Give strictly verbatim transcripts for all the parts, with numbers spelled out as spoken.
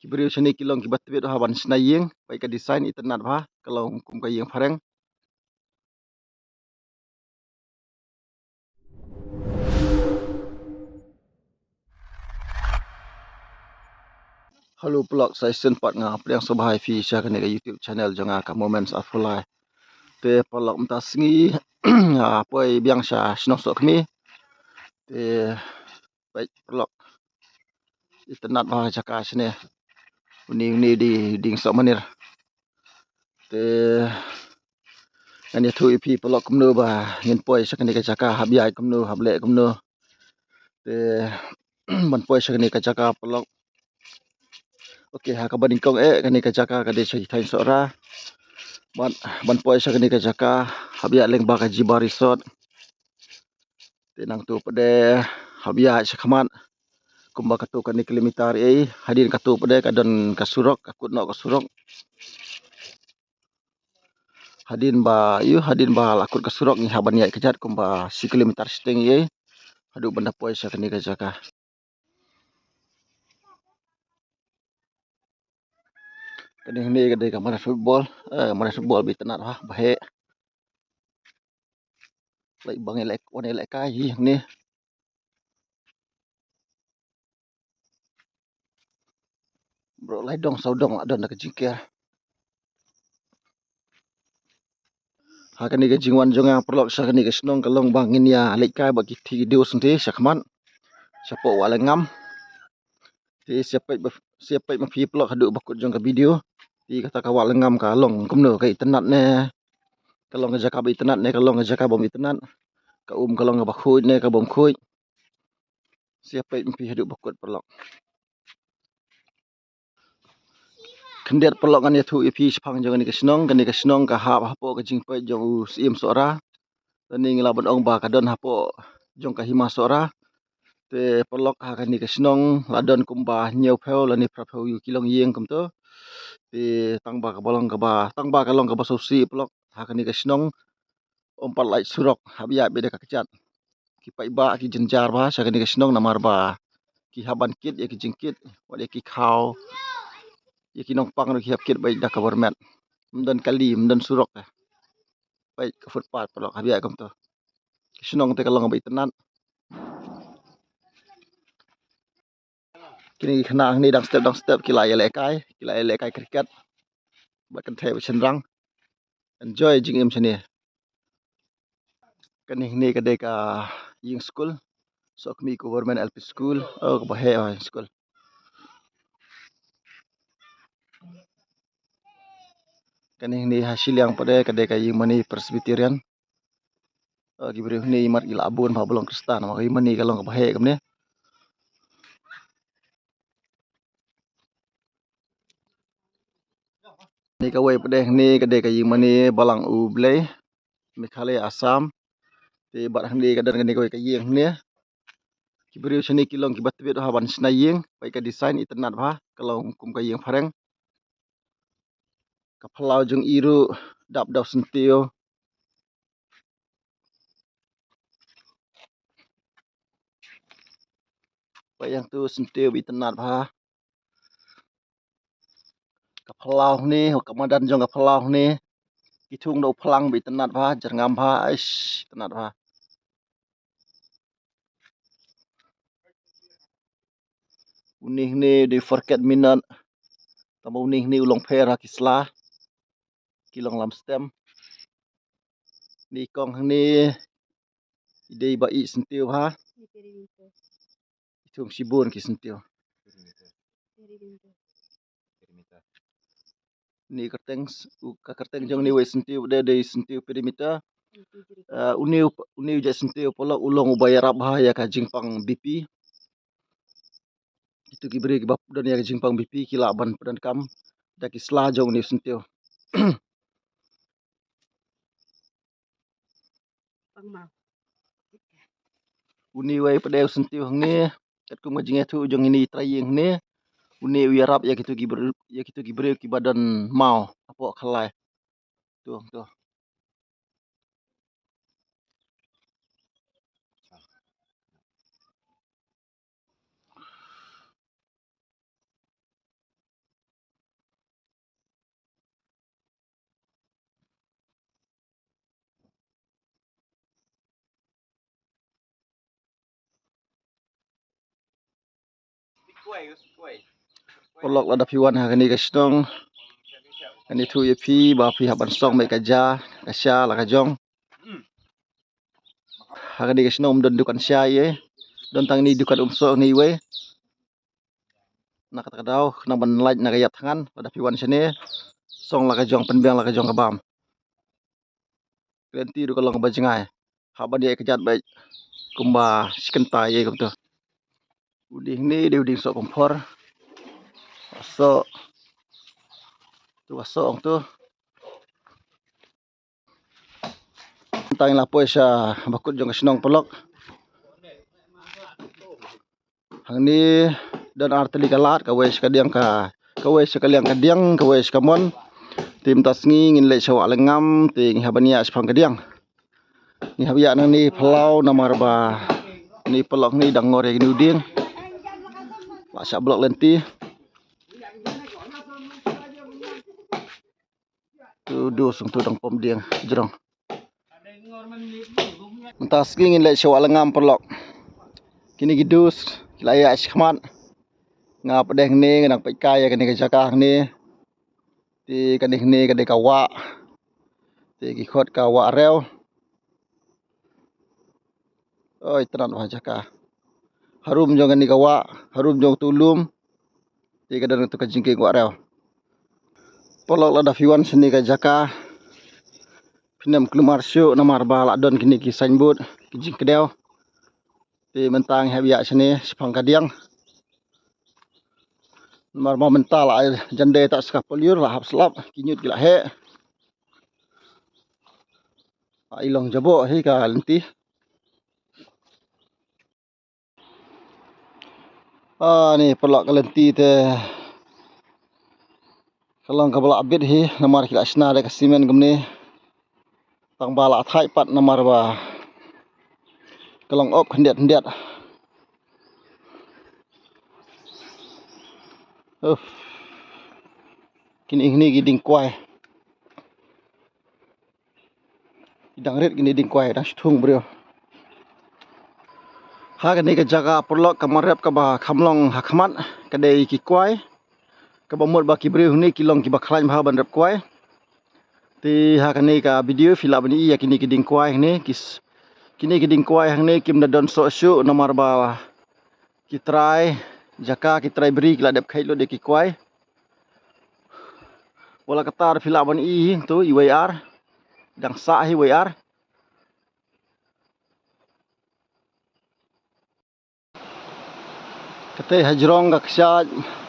Ki briew shane ki long kiba tbit bha ban shna ïing, peit ka design itynnat bha, ka long kum ka ïing phareng. Hello paralok, sa shisien pat nga pdiang sngewbha ïa phi sha kane ka YouTube channel jong nga ka Moments Arphew Lai. Te paralok mynta sngi nga poi biang sha shnong Sohkhmi. Te peit paralok. Itynnat bha jaka shane. Une une u dei u dieng Sohmanir. Te ngan ïathuh ïa phi paralok kumno ba ngin poi sha kane ka jaka, hap ïaid kumno, hap leh kumno. Te ban poi sha kane ka jaka paralok. Ok, ha kaba nyngkong eh kane ka jaka ka dei sha ki thaiñ Sohra. Ban, ban poi sha kane ka jaka hap ïaid lyngba ka Jiba Resort. Te nangtu pat de hap ïaid sha khmat kumba katto katne kilometer ei, hadien katto pat de ka don ka surok, ka kut noh ka surok. Hadien ba, ïoh, hadien ba la kut ka surok ngi hap ban ïaid kjat kumba shi kilometer shiteng ei haduh ban da poi sha kane ka jaka. Kane hangne ka dei ka madan football, eh, madan football ba itynnat bha, ba heh. Leit ba ngi leit, wan leit kai hi hangne. Baroh lai dong saw dong la don da ka jingker. Ha kane ka jingwan jong nga paralok sha kane ka shnong ka long ba ngin ïa leit kai bad ki thei ki dius nangta sha khmat. Shapoh Wah Lyngngam. Te sa peit ba, sa peit ma phi paralok haduh ba kut jong ka video. Te kata ka Wah Lyngngam ka long kumno, ka itynnat ne, ka long ka jaka ba itynnat ne ka long ka jaka bym itynnat. Ka um ka long kaba khuid ne ka bym khuid. Sa peit ma phi haduh ba kut paralok. Khyndiat paralok ngan ïathuh ïa phi shaphang jong kane ka shnong, kane ka shnong ka hap hapoh ka jingpeit jong u Syiem Sohra. Lane ngi lah ban ong ba ka don hapoh jong ka hima Sohra. Te paralok ha kane ka shnong la don kumba hynñiewphew lane phraphew ïa ki longïing kumto. Te tang ba kaba long kaba, tang ba ka long kaba sngewsih paralok ha kane ka shnong. Ym pat lait surok, hap ïaid beit da ka kjat. Ki paidbah ki jynjar bha sha kane ka shnong namar ba ki hap ban kit ïa ki jingkit, wat ïa ki khaw, ïa ki nongpang ruh ki hap kit beit da ka bor met. Ym don kali, ym don surok. Peit ka footpath paralok, hap ïaid kumto. Ka shnong te ka long kaba itynnat. Kine ki khynnah hangne dang step dang step ki la ïalehkai, ki la ïalehkai cricket. Bad kynthei bad shynrang. Enjoy jingim shane. Kane hangne ka dei ka ïing skul. Sohkhmi Government L P School. Oh, kaba heh ïing skul. Kane hangne ha shiliang pat de ka dei ka ïing mane Presbyterian. Eh, ki briew hangne imat ki la bun bha ba long Khristan, namar ka ïing mane ka long kaba heh kumne. Kane kawei pat de hangne ka dei ka ïing mane Balang U Blei, Meghalaya, Assam. Te bad hangne ka don kane kawei ka ïing hangne. Ki briew shane ki long kiba tbit bha ban shna ïing, peit ka design itynnat bha, ka long kum ka ïing phareng. Ka phyllaw jong i ruh dap da u syntiew. Peit ïa uto u syntiew ba itynnat bha. Ka phyllaw hangne, ka madan jong ka phyllaw hangne. Ki thung da u phlang ba itynnat bha, jyrngam bha, aish, itynnat bha. Une hangne u dei u forget me not. Tangba une hangne u long pher ha ki sla. Ki long lam stem. Une i kong hangne i dei ba ïeit syntiew bha. I thung shibun ki syntiew. Une i kyrteng s-, u, ka kyrteng jong une uwei syntiew de, dei syntiew perimeter. Ah, une u, une u jait syntiew paralok u long uba ïarap bha ïa ka jingpang B P. Kito ki briew kiba don ïa ka jingpang B P ki lah ban pyndonkam da ki sla jong une u syntiew. Une uwei pat de u syntiew hangne, katkum ka jingïathuh jong ine i trai ïing hangne. Une u ïarap ïa kito ki briew, ïa kito ki briew kiba don maw hapoh khalai. To, to. Paralok, lada phi wan ha kane ka shnong, ngan ïathuh ïa phi ba phi hap ban song beit ka ja, ka sha la ka jong. Ha kane ka shnong ym don dukan sha ei, don tang ine i dukan um soh ine iwei. Na kata ka daw, khnang ban lait na ka ïap thngan, lada phi wan shane, song la ka jong, pynbiang la ka jong ka bam. Ka lynti ruh ka long kaba jngai. Hap ban ïaid kjat beit kumba shi kynta ei kumto. U dieng ne dei u dieng soh kumphor. Soh. Tu ka soh ong tu. Tang la poi sha bakut jong ka shnong, paralok. Hangne don ar tylli ka lad, kawei sha ka diang ka, kawei sha ka liang ka diang, kawei sha ka mon. Te mynta sngi ngin leit sha Wah Lyngngam, te ngi hap ban ïaid shaphang ka diang. Ngi hap ïaid nangne phyllaw namar ba ine paralok ne dang ngor ïa kine u dieng. La shah block lynti. Tu dus ong tu dang pom dieng jrong. Mynta sngi ngin leit sha Wah Lyngngam, paralok. Kine ki dus ki la ïaid shakhmat. Nga pat de hangne nga dang peit kai ïa kane ka jaka hangne. Te kane hangne ka dei ka wah. Te ki khot ka Wah Rew. Oi, tnat bha jaka. Harum jong kane ka wah, harum jong utu u lum. Te ka don utu ka jingkieng Wah Rew. Paralok, lada phi wan shane ka jaka, phin ym kulmar shuh namar ba la don kine ki signboard, ki jingkdew. Te mynta ngi hap ïaid shane shaphang ka diang. Namar ba mynta la jan dei ta sa ka por lyiur, la hap slap, ki ñiut ki la heh. Ai long jaboh hi ka lynti. Ah, ne paralok, ka lynti te ka long kaba la bit hi namar ki la shna da ka simen kumne. Tang ba la thait pat namar ba ka long op khyndiat khyndiat. Uf. Kine, kine ki dieng kwai. Dang rit kine dieng kwai, dang shu thung briew. Ha kane ka jaka paralok, ka mar rep kaba kham long ha khmat ka dei ki kwai. Kaba mut ba ki briew hangne ki long kiba khlaiñ bha ban rep kwai. Te ha kane ka video phi lah ban ïohi ïa kine ki dieng kwai hangne, ki s-, kine ki dieng kwai hangne kim da don soh shuh namar ba ki trai jaka, ki trai bri ki la dep kheit lut ïa ki kwai. Wat la katta phi lah ban ïohi hi, to iwei ar. Dang sah hi iwei ar. Katei hajrong ka kshaid,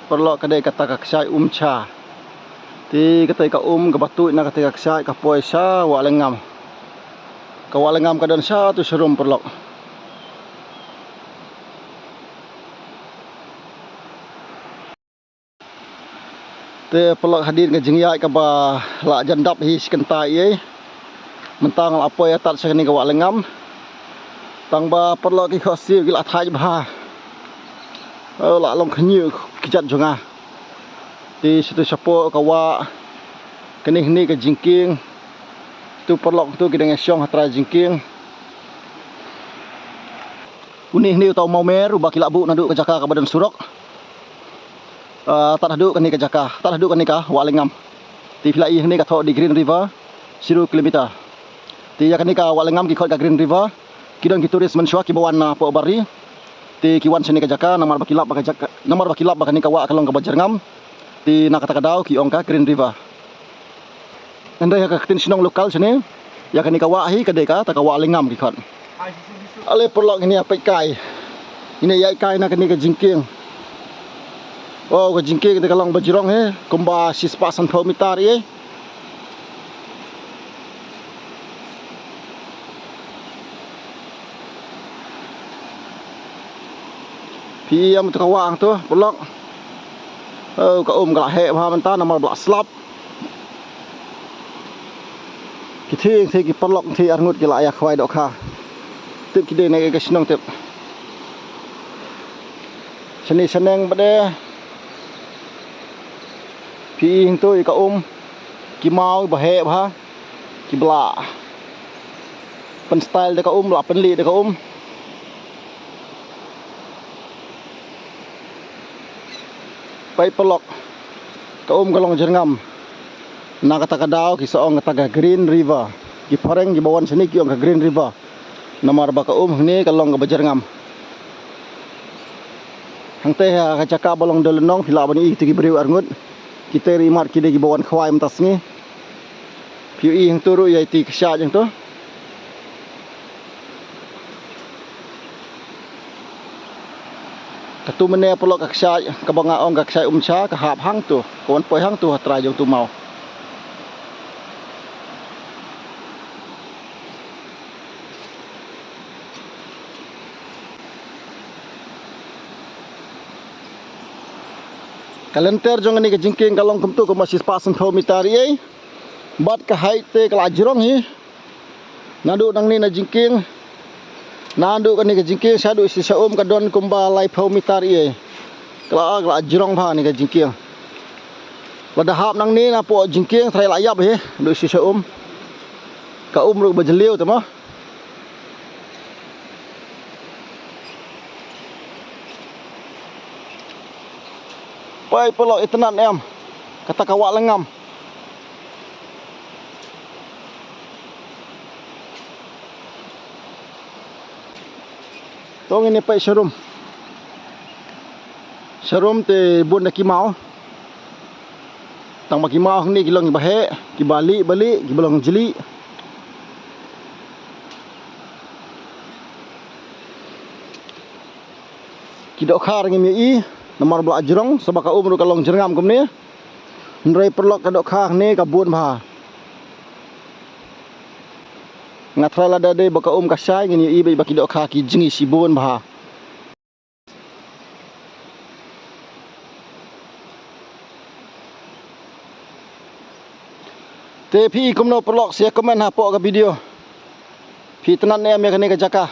paralok, ka dei kata ka kshaid Umcha. Te katei ka um kaba tuid na katei ka kshaid ka poi sha Wah Lyngngam. Ka Wah Lyngngam ka don sha tu sharum, paralok. Te paralok, hadien ka jingïaid kaba la jan dap hi shi kynta ei, mynta nga la poi ïa tad sha kane ka Wah Lyngngam. Tang ba paralok, ki khohsiew ki la thait bha. Oh, la long khynñiuh ki jait jong nga. Te sha tu shapoh ka wah, kane hangne ka jingkieng. Tu paralok, tu ki dang ïashong ha trai jingkieng. Une hangne uta u mawmer uba ki la buh naduh ka jaka kaba don surok. Ah, tad haduh kane ka jaka, tad haduh kane ka Wah Lyngngam. Te phi lah ïohi hangne ka thoh dei Green River, shi kilometer. Te ïa kane ka Wah Lyngngam ki khot ka Green River. Ki don ki tourist mynshuwa kiba wan na poh bar ri. Te ki wan shane ka jaka namar ba ki lap ba ka jaka, namar ba ki lap ba kane ka wah ka long kaba jyrngam. Te na kata ka daw ki ong ka Green River. Hynrei ha ka ktien shnong local shane, ïa kane ka wah hi ka dei kata ka Wah Lyngngam ki khot. Ale paralok, ngin ïa peit kai, ngin ïa ïaid kai na kane ka jingkieng. Oh, ka jingkieng te ka long ba jrong hi, kumba shispah sanphew meter ei. Phi ïa mut ka wah hangto, paralok. Oh, ka um ka la heh bha mynta namar ba la slap. Ki thieng thieng ki paralok, thieng arngut ki la ïa khwai dohkha. Tip ki dei na ka shnong tip. Shane shaneng bad de. Phi hangto ïa ka um, ki maw ba heh bha. Kiba la pynstyle da ka um, la pynlieh da ka um. Peit paralok, ka um ka long jyrngam. Na kata ka daw ki sa ong kata ka Green River. Ki phareng kiba wan shane ki ong ka Green River. Namar ba ka um hangne ka long kaba jyrngam. Hangta ha ka jaka ba long Dolenong phi lah ban ïohi kito ki briew arngut. Kita ruh imat ki dei kiba wan khwai mynta sngi. Phi ïohi hangto ruh ïa iti i kshaid hangto. Katu mynne paralok ka kshaid, kaba nga ong ka kshaid Umsha, ka hap hangto, ka wan poi hangto ha trai jong utu u maw. Ka lynter jong kane ka jingkieng ka long kumto, kumba shispah sanphew mitar ïa. Bad ka height te ka la jrong hi. Naduh nangne na jingkieng, naduh kane ka jingkieng shaduh shisha um ka don kumba laiphew mitar ïa. Ka la, ka la jrong bha kane ka jingkieng. Lada hap nangne napoh jingkieng trai la ïap hi, duh shisha um. Ka um ruh ba jylliew te mo. Peit paralok, itynnad em. Kata ka wah lyngngam. To ngin ïa peit sharum. Sharum te bun da ki maw. Tang ba ki maw hangne ki long kiba heh, kiba lieh, ba lieh, kiba long jlieh. Ki dohkha ngim ïohi, namar ba la jrong, sa ba ka um ruh ka long jyrngam kumne. Hynrei paralok ka dohkha hangne ka bun bha. Nga tharai lada dei ba ka um ka shai ngin ïohi beit ba ki dohkha ki jngi shibun bha. Te phi i kumno paralok sa comment hapoh ka video. Phi itynnad ne em ïa kane ka jaka.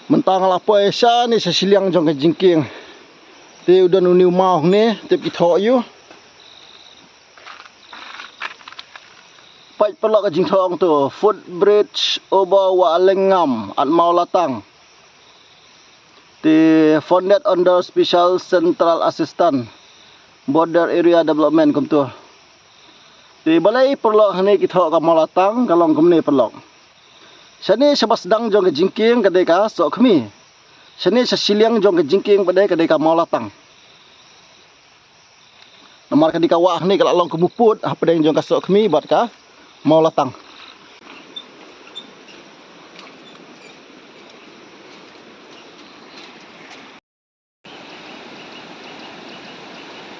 Mynta nga la poi shane sha shiliang jong ka jingkieng. Te u don une u maw hangne, tip ki thoh ïa u. Peit paralok ka jingthoh hangto, footbridge over Wah Lyngngam at Mawlatang. Te funded under Special Central Assistance, Border Area Development kumto. Te balei paralok hangne ki thoh ka Mawlatang, ka long kumne paralok. Shane shaba sdang jong ka jingkieng ka dei ka Sohkhmi. Shane sha shiliang jong ka jingkieng pat de ka dei ka Mawlatang. Namar kane ka wah hangne ka la long ka mupud hapdeng jong ka Sohkhmi bad ka Mawlatang.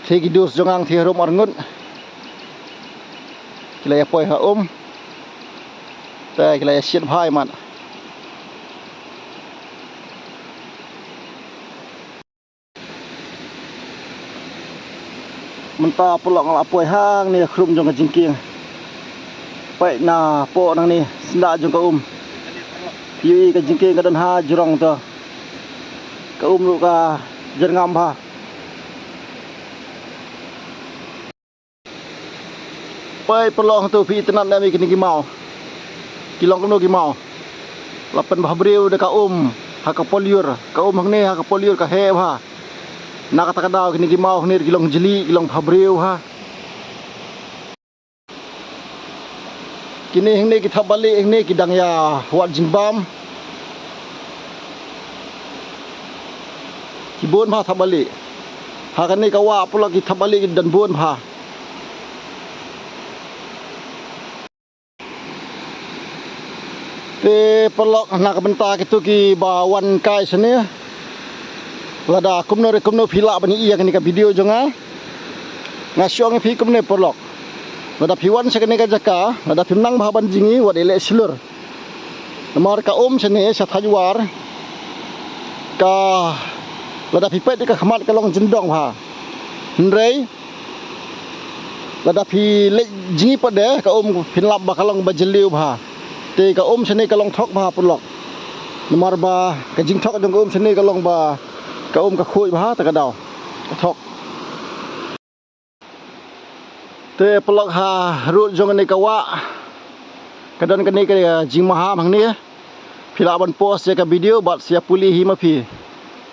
Te ki dus jong nga te harum arngut. Ki la ïa poi ha um. Te ki la ïa shit bha mat. Mynta paralok nga la poi hangne ha khrum jong ka jingkieng. Peit napoh nangne syndah jong ka um. Phi ïohi ka jingkieng ka don ha jrong to. Ka um ruh ka jyrngam bha. Peit paralok hangto phi itynnad ne em ïa kine ki maw. Ki long kumno ki maw. La pynbha briew da ka um ha ka poljur. Ka um hangne ha ka poljur ka heh bha. Na kata ka daw kine ki maw hangne ki long jlieh, ki long bha briew bha. Kine hangne ki thapbalieh hangne ki dang ïa wad jingbam. Ki bun bha thapbalieh. Ha kane ka wah paralok ki thapbalieh ki don bun bha. Te paralok na ka bynta kito kiba wan kai shane. Lada kumno re kumno phi lah ban ïohi ïa kane ka video jong nga. Nga shu ong ïa phi kumne paralok. Lada phi wan sha kane ka jaka, lada phim nang bha ban jngi, wat ïaleh shlur. Namar ka um shane sha Thaiwar. Ka lada phi peit ka khmat ka long jyndong bha. Hynrei lada phi leit jngi pat de ka um phin lap ba ka long ba jylliew bha. Te ka um shane ka long thok bha paralok. Namar ba ka jingthok jong ka um shane ka long ba ka um ka khuid bha ta ka daw. Ka thok. Te paralok ha rud jong kane ka wah. Ka don kane ka jingmaham hangne. Phi lah ban pause ïa ka video bad sa ïa pule hi ma phi.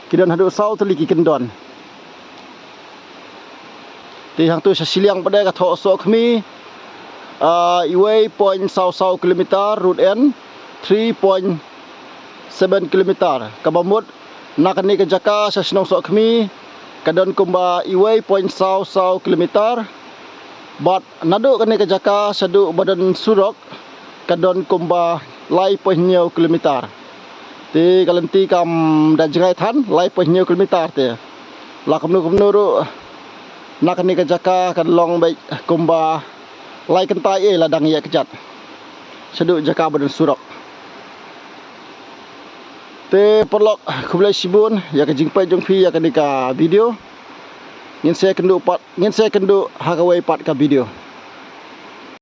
Ki don haduh saw tylli ki kyndon. Te hangtu sha shiliang pat de ka thoh sohkhmi, ah, iwei point saw saw kilometer, route N three point seven kilometer. Kaba mut na kane ka jaka sha shnong sohkhmi ka don kumba iwei point saw saw kilometer. Bad naduh kane ka jaka shaduh ba don surok ka don kumba lai point hynñiew kilometer. Te ka lynti kam da jngai than, lai point hynñiew kilometer te. La kumno kumno ruh na kane ka jaka kan long beit kumba lai kynta eh la dang ïa kjat shaduh jaka ba don surok. Te paralok, khublei shibun ïa ka jingpeit jong phi ïa kane ka video. Ngin sa ïakynduh pat, ngin sa ïakynduh ha kawei pat ka video.